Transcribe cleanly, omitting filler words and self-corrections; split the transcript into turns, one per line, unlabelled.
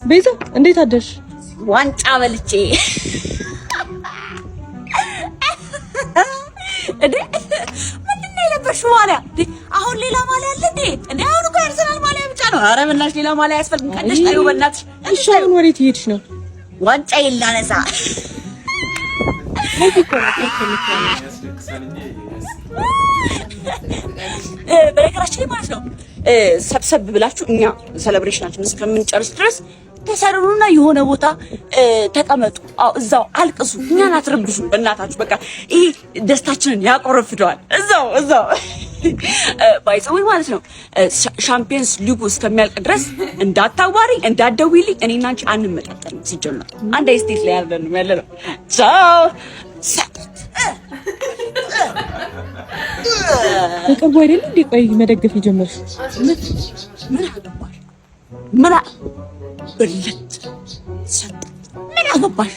ቤዛ፣ እንዴት አደርሽ?
ዋንጫ በልቼ። እንዴ፣ ምንድን ነው የለበስሽው ማሊያ? እንዴ፣ አሁን ሌላ ማሊያ አለ እንዴ? እንዴ፣ አሁን እኮ ያርሰናል ማሊያ ብቻ ነው። ኧረ በእናትሽ ሌላ ማሊያ አያስፈልግም። ቀደሽ ታዩ በእናትሽ።
እሺ፣ አሁን ወዴት እየሄድሽ ነው?
ዋንጫ ላነሳ።
ያስለቅሳል እንጂ።
በነገራችን ላይ ማለት ነው፣ ሰብሰብ ብላችሁ እኛ celebration ኣችን እስከምንጨርስ ድረስ ተሰሩና የሆነ ቦታ ተቀመጡ። አዎ፣ እዛው አልቅሱ። እኛን አትረብሹ በእናታችሁ። በቃ ይሄ ደስታችንን ያቆረፍደዋል። እዛው እዛው by the way ማለት ነው፣ ሻምፒየንስ ሊጉ እስከሚያልቅ ድረስ እንዳታዋሪኝ፣ እንዳትደውይልኝ። እኔና አንቺ አንመጣጠንም። ሲጀመር አንድ state ላይ ያለነው ያለ ነው። ቻው።
በቅርቡ አይደል እንዴ? ቆይ መደገፍ የጀመርሽ?
ምን አገባሽ? ምን ብልት ምን አገባሽ?